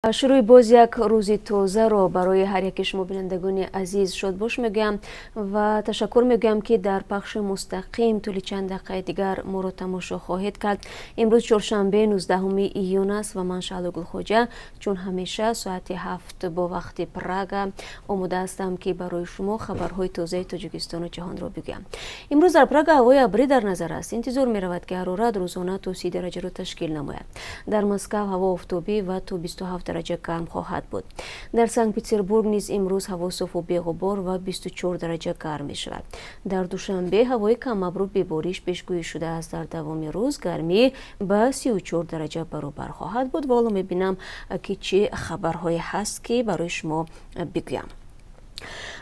Шурӯи боз як рӯзи тозаро барои ҳар яке шумо, бинандагони азиз, шодбош мегӯям ва ташаккур мегӯям, ки дар пахши мустақим тӯли чанд дақиқаи дигар моро тамошо хоҳед кард. Имрӯз чоршанбе, 19 июн аст ва ман, Шаҳло Гулхоҷа, чун ҳамеша соати 7 бо вақти Прага омода ҳастам, ки барои шумо хабарҳои тозаи Тоҷикистону ҷаҳонро бигӯям. Имрӯз дар Прага ҳавои абрӣ дар назар аст. Интизор меравад, ки ҳарорат рӯзона то 30 дараҷаро ташкил намояд. Дар Москав ҳаво офтобӣ ва то 27 дараҷа гарм хоҳад буд. Дар Санкт Петербург низ имрӯз ҳаво софу беғубор ва 24 дараҷа гарм мешавад. Дар Душанбе ҳавои камабру бебориш пешгӯӣ шудааст. Дар давоми рӯз гармӣ ба 34 дараҷа баробар хоҳад буд. Ва ҳоло мебинам, ки чӣ хабарҳое ҳаст, ки барои шумо бигӯям.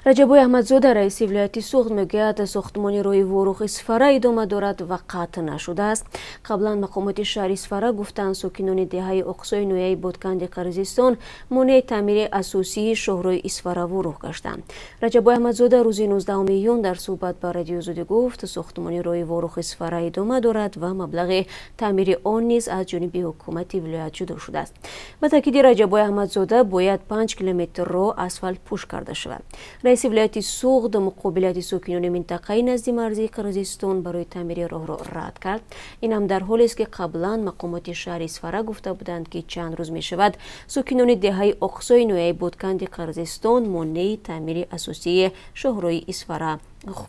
Раҷаббой Аҳмадзода, раиси вилояти Суғд, мегӯяд, сохтмони роҳи Ворух Исфара идома дорад ва қатъ нашудааст. Қаблан мақомоти шаҳри Исфара гуфтанд, сокинони деҳаи Оқсои ноҳияи Ботканди Қирғизистон монеи таъмири асосии шоҳроҳи Исфара Ворух гаштанд. Раҷаббой Аҳмадзода рӯзи 19 июн дар суҳбат ба Радиои Озодӣ гуфт, сохтмони роҳи Ворух Исфара идома дорад ва маблағи таъмири он низ аз ҷониби ҳукумати вилоят ҷудо шудааст. Ба таъкиди Раҷаббой Аҳмадзода, бояд 5 километр роҳ асфалтпӯш карда шавад. Раиси вилояти Суғд муқобилияти сокинони минтақаи назди марзии Қирғизистон барои таъмири роҳро рад кард. Ин ҳам дар ҳолест, ки қаблан мақомоти шаҳри Исфара гуфта буданд, ки чанд рӯз мешавад, сокинони деҳаи Оқсои ноҳияи Ботканди Қирғизистон монеи таъмири асосии шоҳроҳи Исфара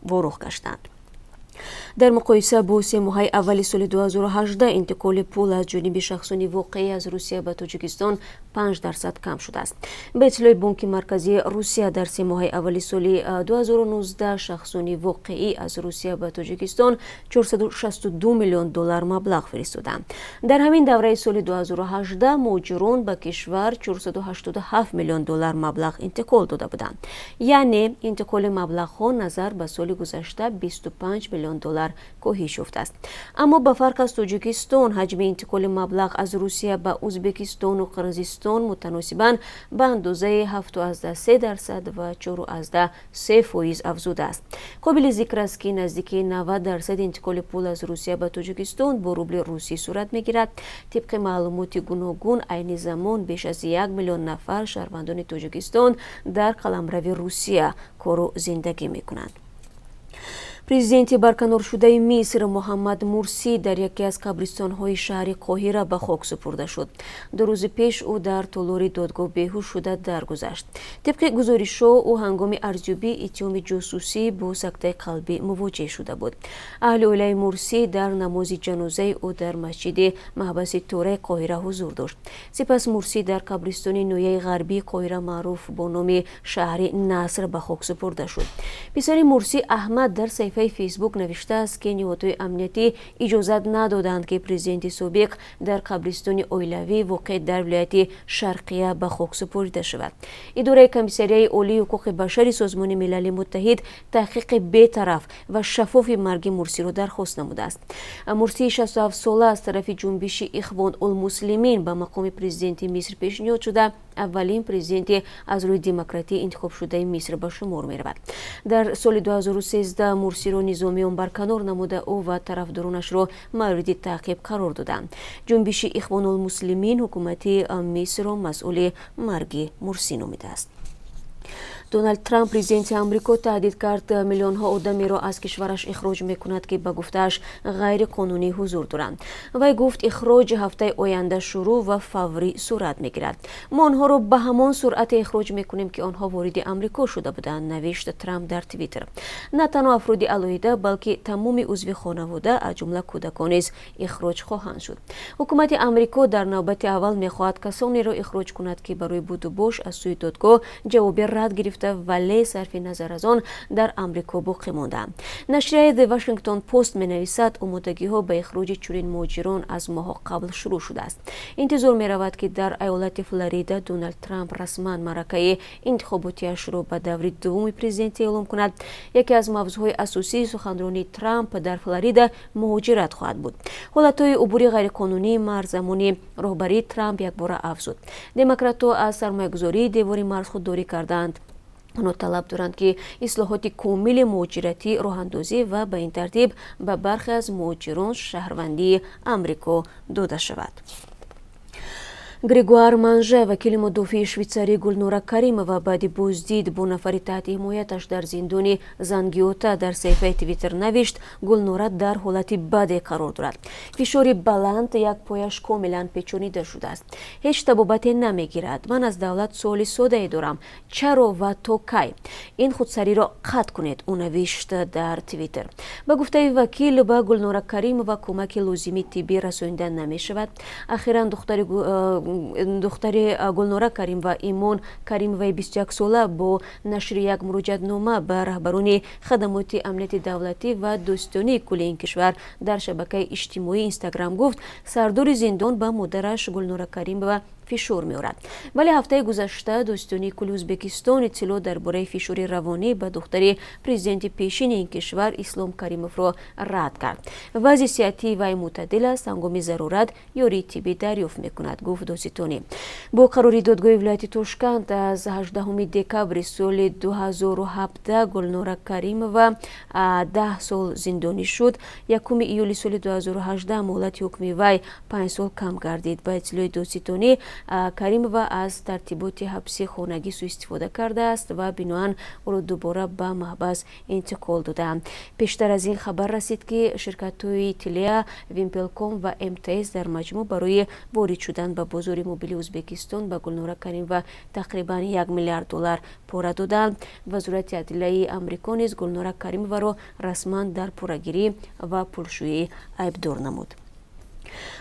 Ворух гаштанд. Дар муқоиса бо 3 моҳаи аввали соли 2018 интиқоли пул аз ҷониби шахсони воқеӣ аз Русия ба Тоҷикистон 5% кам шудааст. Ба иттилои Бонки Марказии Русия, дар 3 моҳаи аввали соли 2019 шахсони воқеӣ аз Русия ба Тоҷикистон 462 миллион доллар маблағ фиристоданд. Дар ҳамин давраи соли 2018 муҳоҷирон ба кишвар 487 миллион доллар маблағ интиқол дода буданд, яъне интиқоли маблағҳо назар ба соли гузашта 25 миллион доллар коҳиш ёфтааст. Аммо ба фарқ аз Тоҷикистон, ҳаҷми интиқоли маблағ аз Русия ба Ӯзбекистону Қирғизистон мутаносибан ба андозаи 7,3% ва 4,3% афзудааст. Қобили зикр аст, ки наздики 90% интиқоли пул аз Русия ба Тоҷикистон бо рубли русӣ сурат мегирад. Тибқи маълумоти гуногун, айни замон беш аз 1 миллион нафар шаҳрвандони Тоҷикистон дар қаламрави Русия кору зиндагӣ мекунанд. Президенти барканоршудаи Миср Муҳаммад Мурсӣ дар яке аз қабристонҳои шаҳри Қоҳира ба хок супурда шуд. 2 рӯзи пеш ӯ дар толори додгоҳ беҳуш шуда даргузашт. Тибқи гузоришҳо, ӯ ҳангоми арзёбии иттиҳоми ҷосусӣ бо сактаи қалбӣ мувоҷеҳ шуда буд. Аҳли оилаи Мурсӣ дар намози ҷанозаи ӯ дар масҷиди маҳбаси Тораи Қоҳира ҳузур дошт. Сипас Мурсӣ дар қабристони ноҳияи ғарбии Қоҳира, маъруф бо номи шаҳри Наср, ба хок супурда шуд. Писари Мурсӣ Аҳмад дар саҳифаи Фейсбук навиштааст, ки ниҳодҳои амниятӣ иҷозат надоданд, ки президенти собиқ дар қабристони оилавӣ, воқеъ дар вилояти Шарқия, ба хок супорида шавад. Идораи Комиссарияи Олии ҳуқуқи башари Созмони Милали Муттаҳид таҳқиқи бетараф ва шаффофи марги Мурсиро дархост намудааст. Мурсии 67 сола аз тарафи ҷунбиши Ихвон улмуслимин ба мақоми президенти Миср пешниҳод шуда, аввалин президенти аз рӯи демократӣ интихобшудаи Миср ба шумор меравад. Дар соли 2013 Мурсиро низомиён барканор намуда, ӯ ва тарафдоронашро мавриди таъқиб қарор доданд. Ҷунбиши Ихвонулмуслимин ҳукумати Мисрро масъули марги Мурсӣ номидааст. Доналд Трамп, президенти Амрико, таҳдид кард, миллионҳо одамеро аз кишвараш ихроҷ мекунад, ки ба гуфтааш ғайриқонунӣ ҳузур доранд. Вай гуфт, ихроҷ ҳафтаи оянда шурӯъ ва фаврӣ сурат мегирад. «Мо онҳоро ба ҳамон суръате ихроҷ мекунем, ки онҳо вориди Амрико шуда буданд», навишт Трамп дар Твиттер. «На танҳо афроди алоҳида, балки тамоми узви хонавода, аз ҷумла кӯдакон низ ихроҷ хоҳанд шуд». Ҳукумати Амрико дар навбати аввал мехоҳад касонеро ихроҷ кунад, ки барои будубош аз сӯи додгоҳ ҷавоби рад гирифта, вале сарфи назар аз он дар Амрико боқӣ мондаанд. Нашрияи The Washington Post менависад, омодагиҳо ба ихроҷи чунин муҳоҷирон аз моҳҳо қабл шурӯъ шудааст. Интизор меравад, ки дар айолати Флорида Доналд Трамп расман маъракаи интихоботиашро ба даври дуввуми президентӣ эълом кунад. Яке аз мавзӯъҳои асосии суханронии Трамп дар Флорида муҳоҷират хоҳад буд. Ҳолатҳои убури ғайриқонунии марз замони роҳбарии Трамп якбора афзуд. Демократҳо аз сармоягузории девори марз худдорӣ кардаанд. Онҳо талаб доранд, ки ислоҳоти комили муҳоҷиратӣ роҳандозӣ ва ба ин тартиб ба бархе аз муҳоҷирон шаҳрвандии Амрико дода шавад. Грегуар Манже, вакили мудофии швейтсарии Гулнора Каримова, баъди боздид бо нафари таҳти ҳимояташ дар зиндони Зангиота дар саҳифаи Твиттер навишт: Гулнора дар ҳолати баде қарор дорад, фишори баланд, як пояш комилан печонида шудааст, ҳеҷ табобате намегирад. Ман аз давлат суоли содае дорам: чаро ва то кай? Ин худсариро қатъ кунед, ӯ навишт дар Твиттер. Ба гуфтаи вакил, ба Гулнора Каримова кӯмаки лозимии тиббӣ расонида намешавад. Ахиран духтари Гулнора Каримова, Имон Каримоваи 21-сола, бо нашри як муроҷиатнома ба раҳбарони хадамоти амнияти давлатӣ ва додситонии кулли ин кишвар дар шабакаи иҷтимоии Инстаграм гуфт, сардори зиндон ба модараш Гулнора Каримова фишор меорад. Вале ҳафтаи гузашта додситонии кулли Ӯзбекистон иттилоъ дар бораи фишори равонӣ ба духтари президенти пешини ин кишвар Ислом Каримовро рад кард. Вазъи сиҳатии вай мӯътадил аст, ҳангоми зарурат ёрии тиббӣ дарёфт мекунад, гуфт додситонӣ. Бо қарори додгоҳи вилояти Тошканд аз 18 декабри соли 2017 Гулнора Каримова 10 сол зиндонӣ шуд. 1 июли соли 2018 муҳлати ҳукми вай 5 сол кам гардид. Ба иттилои додситонӣ, Каримова аз тартиботи ҳабси хонагӣ сӯистифода кардааст ва биноан ӯро дубора ба маҳбас интиқол додаанд. Пештар аз ин хабар расид, ки ширкатҳои Телия, Вимпелком ва МТС дар маҷмӯъ барои ворид шудан ба бозори мобилии Ӯзбекистон ба Гулнора Каримова тақрибан 1 миллиард доллар пора доданд. Вазорати адлияи Амрико низ Гулнора Каримоваро расман дар порагирӣ ва пулшӯӣ айбдор намуд.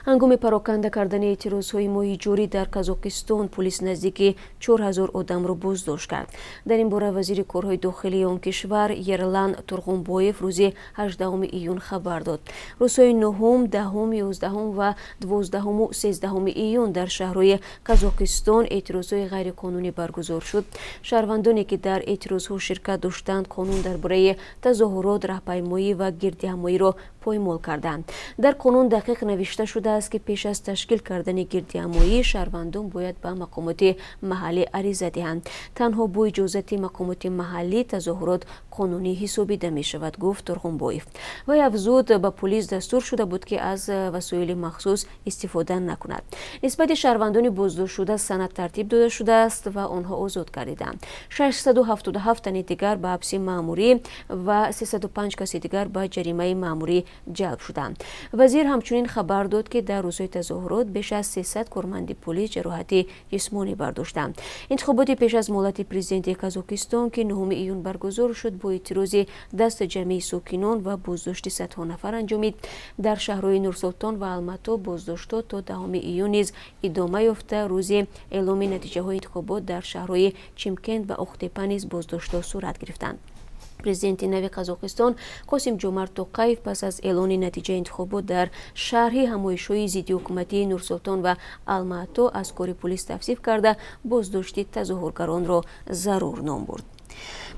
Ҳангоми пароканда кардани эътирозҳои моҳи ҷорӣ дар Қазоқистон полис наздики 4000 одамро боздошт кард. Дар ин бора вазири корҳои дохилии он кишвар Ерлан Турғунбоев рӯзи 18 июн хабар дод. Рӯзҳои 9, 10, 11 ва 12, 13 июн дар шаҳрҳои Қазоқистон эътирозҳои ғайриқонунӣ баргузор шуд. Шаҳрвандоне, ки дар эътирозҳо ширкат доштанд, қонун дар бораи тазоҳурот, раҳпаймоӣ ва гирдиҳамоиро поймол карданд. Дар қонун дақиқ навишта шудааст, ки пеш аз ташкил кардани гирдиҳамоӣ шаҳрвандон бояд ба мақомоти маҳаллӣ ариза диҳанд. Танҳо бо иҷозати мақомоти маҳаллӣ тазоҳурот қонунӣ ҳисобида мешавад, гуфт Турғунбоев. Вай афзуд, ба полис дастур шуда буд, ки аз васоили махсус истифода накунад. Нисбати шаҳрвандони боздоштшуда санад тартиб дода шудааст ва онҳо озод гардиданд. 677 тани дигар ба ҳабси маъмурӣ ва 305 каси дигар ба ҷаримаи маъмурӣ ҷалб шуданд. Вазир ҳамчунин хабар дод, ки дар рӯзҳои тазоҳурот беш аз 300 корманди полис ҷароҳати ҷисмонӣ бардоштанд. Интихоботи пеш аз муҳлати президенти Қазоқистон, ки 9 июн баргузор шуд, бо эътирози дастаҷамъии сокинон ва боздошти садҳо нафар анҷомид. Дар шаҳрҳои Нурсултон ва Алмато боздоштҳо то 10 июн низ идома ёфта, рӯзи эъломи натиҷаҳои интихобот дар шаҳрҳои Чимкент ва Оқтепа низ боздоштҳо сурат гирифтанд. Президенти нави Қазоқистон Қосим Ҷомарт Тоқаев пас аз эълони натиҷаи интихобот дар шарҳи ҳамоишҳои зиддиҳукуматии Нурсултон ва Алмаато аз кори полис тавсиф карда, боздошти тазоҳургаронро зарур ном бурд.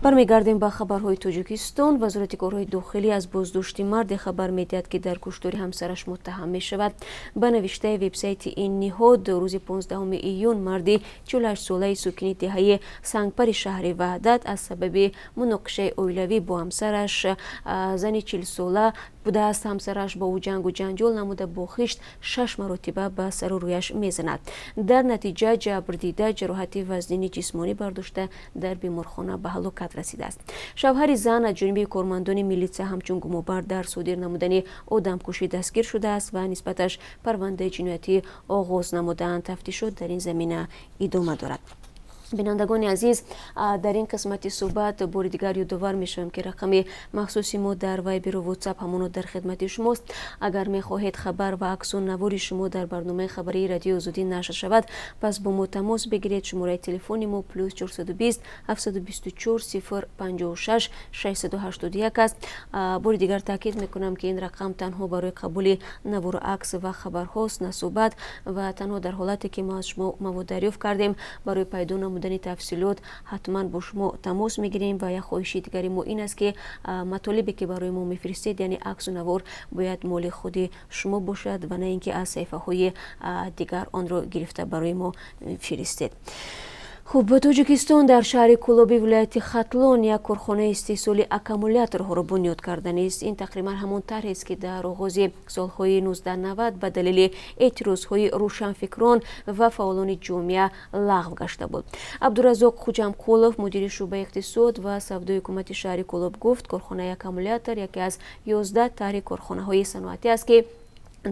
Бармегардем ба хабарҳои Тоҷикистон. Вазорати корҳои дохилӣ аз боздошти марде хабар медиҳад, ки дар куштори ҳамсараш муттаҳам мешавад. Ба навиштаи вебсайти ин ниҳод, рӯзи 15 июн марди 48-солаи сокини деҳаи Сангпари шаҳри Ваҳдат аз сабаби муноқишаи оилавӣ бо ҳамсараш, зани 40-сола будааст, ҳамсараш бо ӯ ҷангу ҷанҷол намуда, бо хишт шаш маротиба ба сару рӯяш мезанад. Дар натиҷа ҷабрдида ҷароҳати вазнини ҷисмонӣ бардошта, дар беморхона ба ҳалокат расидааст. Шавҳари зан аз ҷониби кормандони милитсия ҳамчун гумонбар дар содир намудани одамкушӣ дастгир шудааст ва нисбаташ парвандаи ҷиноятӣ оғоз намудаанд. Тафтишот дар ин замина идома дорад. Бинандагони азиз, дар ин қисмати суҳбат бори дигар ёдовар мешавем, ки рақами махсуси мо дар Вайберу Ватсап ҳамоно дар хидмати шумост. Агар мехоҳед хабар ва аксу навори шумо дар барномаи хабарии Радиои Озодӣ нашр шавад, пас бо мо тамос бигиред. Шумораи телефони мо +420 724 056 681 аст. Бори дигар таъкид мекунам, ки ин рақам танҳо барои қабули навору акс ва хабарҳост, на суҳбат, ва танҳо дар ҳолате ки мо аз шумо мавод дарёфт кардем, барои пайдо намудани тафсилот ҳатман бо шумо тамос мегирем. Ва як хоҳиши дигари мо ин аст, ки матолибе, ки барои мо мефиристед, яъне аксу навор, бояд моли худи шумо бошад ва на ин ки аз саҳифаҳои дигар онро гирифта барои мо фиристед. Хуб, Тоҷикистон дар шаҳри Кӯлоби вилояти Хатлон як корхонаи истеҳсоли аккумуляторҳоро бунёд карданист. Ин тақрибан ҳамон тарҳест, ки дар оғози солҳои 1990 ба далели эътирозҳои рӯшанфикрон ва фаъолони ҷомеа лағв гашта буд. Абдураззоқ Хуҷамқулов, мудири шӯъбаи иқтисод ва савдои ҳукумати шаҳри Кӯлоб, гуфт, корхонаи аккумулятор яке аз 11 тарҳи корхонаҳои саноатӣ аст, ки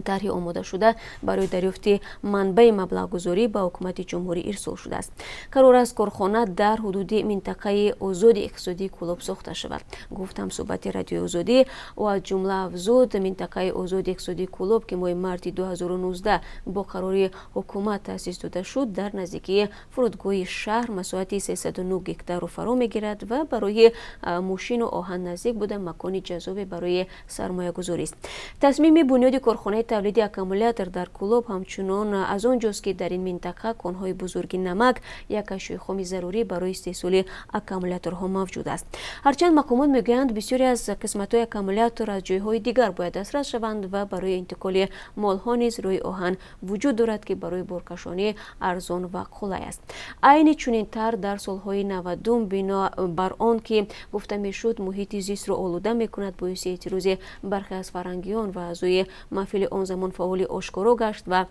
тарҳи омодашуда барои дарёфти манбаи маблағгузорӣ ба ҳукумати ҷумҳурӣ ирсол шудааст. Қарор аст, корхона дар ҳудуди минтақаи озоди иқтисодии Кӯлоб сохта шавад, гуфт ҳамсӯҳбати Радиои Озодӣ. Ӯ аз ҷумла афзуд, минтақаи озоди иқтисодии Кӯлоб, ки моҳи марти 2019 бо қарори ҳукумат таъсис дода шуд, дар наздикии фурудгоҳи шаҳр масоҳати 309 гектарро фаро мегирад ва барои мошину оҳан наздик буда, макони ҷаззобе барои сармоягузорист. Тасмими бунёди корхонаи тавлиди аккумулятор дар Кӯлоб ҳамчунон аз он ҷост, ки дар ин минтақа конҳои бузурги намак, як ашёи хоми зарурӣ барои истеҳсоли аккумуляторҳо, мавҷуд аст. Ҳарчанд мақомот мегӯянд, бисёре аз қисматҳои аккумулятор аз ҷойҳои дигар бояд дастрас шаванд ва барои интиқоли молҳо низ роҳи оҳан вуҷуд дорад, ки барои боркашонӣ арзон ва қулай аст. Айни чунин тарҳ дар солҳои 90-ум, бино бар он ки гуфта мешуд, муҳити зистро олуда мекунад, боиси эътирози бархе аз фарҳангиён ва аъзои маҳфили он замон фаъоли ошкоро гашт ва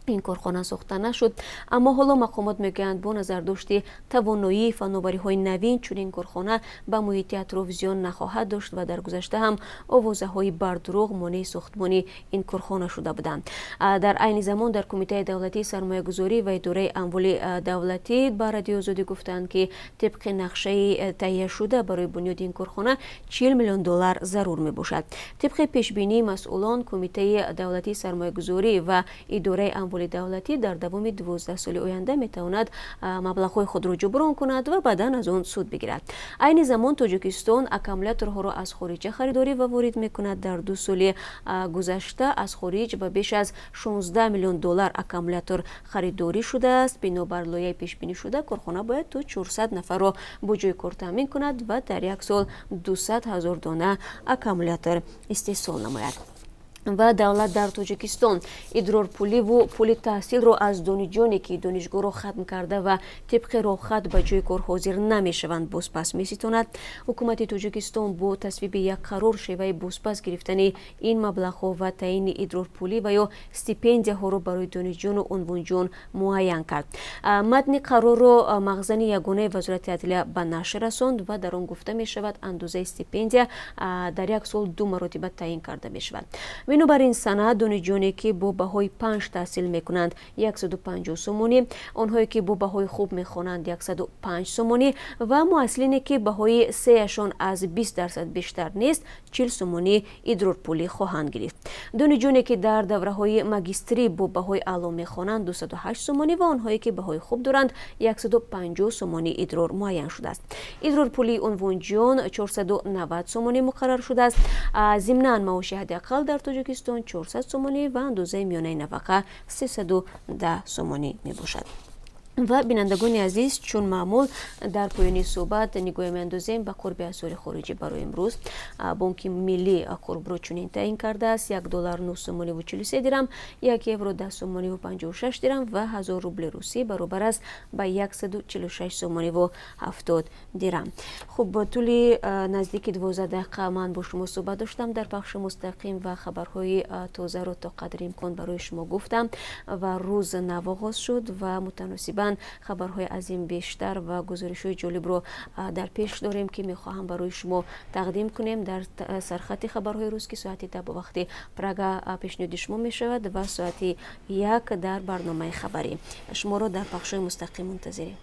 ин корхона сохта нашуд. Аммо ҳоло мақомот мегӯянд, бо назардошти тавоноии фановариҳои навин чунин корхона ба муҳити атроф зиён нахоҳад дошт ва дар гузашта ҳам овозаҳои бардурӯғ монеи сохтмони ин корхона шуда буданд. Дар айни замон дар Кумитаи давлатии сармоягузорӣ ва идораи амволи давлатӣ ба Радиои Озодӣ гуфтанд, ки тибқи нақшаи таҳияшуда барои бунёди ин корхона 40 миллион доллар зарур мебошад. Тибқи пешбинии масъулон, Кумитаи давлатии сармоягузорӣ ва идораи амволи давлатӣ дар давоми 12 соли оянда метавонад маблағҳои худро ҷуброн кунад ва баъдан аз он суд бигирад. Айни замон Тоҷикистон аккумуляторҳоро аз хориҷа харидорӣ ва ворид мекунад. Дар 2 соли гузашта аз хориҷ ба беш аз 16 миллион доллар аккумулятор харидорӣ шудааст. Бинобар лоиҳаи пешбинишуда, корхона бояд то 400 нафарро бо ҷои кор таъмин кунад ва дар як сол 200 ҳазор дона аккумулятор истеҳсол намояд. Ва давлат дар Тоҷикистон идрорпуливу пули таҳсилро аз донишҷӯёне, ки донишгоҳро хатм карда ва тибқи роҳхат ба ҷои кор ҳозир намешаванд, бозпас меситонад. Ҳукумати Тоҷикистон бо тасвиби як қарор шеваи бозпас гирифтани ин маблағҳо ва таъини идрорпулӣ ва ё стипендияҳоро барои донишҷӯёну унвонҷӯён муайян кард. Матни қарорро Махзани ягонаи Вазорати адлия ба нашр расонд ва дар он гуфта мешавад, андозаи стипендия дар як сол ду маротиба таъин карда мешавад. Бинобар ин санад, донишҷӯёне, ки бо баҳои 5 таҳсил мекунанд, 150 сомонӣ, онҳое, ки бо баҳои хуб мехонанд, 105 сомонӣ ва муҳассилине, ки баҳои сеяшон аз 20% бештар нест, 40 сомонӣ идрорпулӣ хоҳанд гирифт. Донишҷӯёне, ки дар давраҳои магистрӣ бо баҳои аъло мехонанд, 208 сомонӣ ва онҳое, ки баҳои хуб доранд, 150 сомонӣ идрор муайян шудааст. Идрорпулии унвонҷӯён 490 сомонӣ муқаррар шудааст. Зимнан, маоши ҳадди ақал дар Тоҷикистон 400 сомонӣ ва андозаи миёнаи нафақа 310 сомонӣ мебошад. Ва бинандагони азиз, чун маъмул, дар поёни суҳбат нигоҳе меандозем ба қурби асъори хориҷӣ барои имрӯз. Бонки Миллӣ қурбро чунин таъин кардааст: 1 доллар 9 сомониву 43 дирам, 1 евро 10 сомониву 56 дирам ва 1000 рубли русӣ баробар аст ба 146 сомониву 70 дирам. Хуб, тӯли наздики 12 дақиқа ман бо шумо суҳбат доштам дар пахши мустақим ва хабарҳои тозаро то қадри имкон барои шумо гуфтам. Ва рӯз нав оғоз шуд ва мутаносибан хабарҳои аз ин бештар ва гузоришҳои ҷолибро дар пеш дорем, ки мехоҳам барои шумо тақдим кунем дар сархати хабарҳои рӯз, ки соати 10 бо вақти Прага пешниҳоди шумо мешавад ва соати 1 дар барномаи хабарӣ. Шуморо дар пахшҳои мустақим мунтазирем.